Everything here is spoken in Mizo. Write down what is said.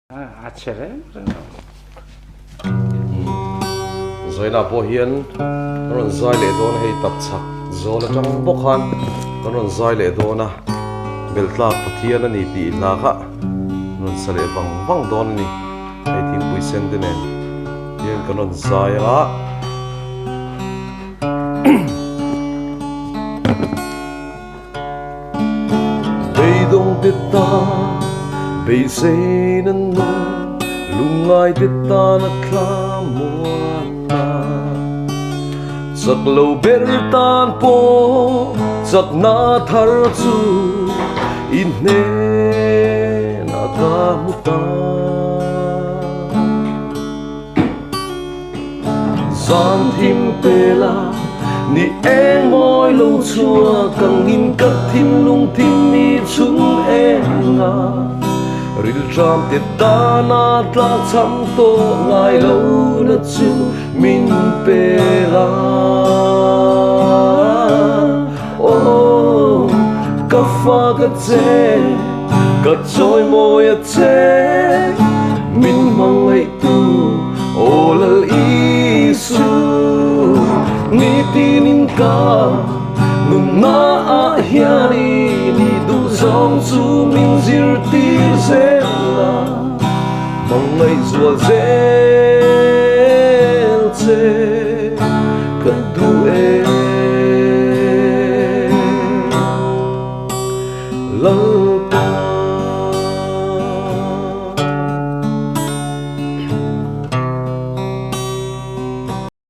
A chhe reng reng lo. Zaina pawh hian kan rawn zai leh dawn a, hei tap chhak zawl atang bawk khan kan rawn zai leh dawn a, Beltlak Pathian a ni tih hla kha an rawn sa leh vang vang dawn a ni, hei thingpui sen te nen hian kan rawn zai a. Beidawng te tan beiseina nung lungngai te tan a thla muanna. Chak lo ber tan pawh chakna thar chu i hnenah ka hmu ta. Zan thim pela ni eng mawi lo chhuak angin ka thinlung thim mi chhung eng a, rilṭam te tana tlakchham tawh ngai lo na chu min pe la. Aw ka fa ka che, ka chawi mawi a che, min hmangaih tu aw Lal Isu, nitinin ka nunna ah hianin i duh zawng chu min zirtir zel a, hmangaih zual zel che.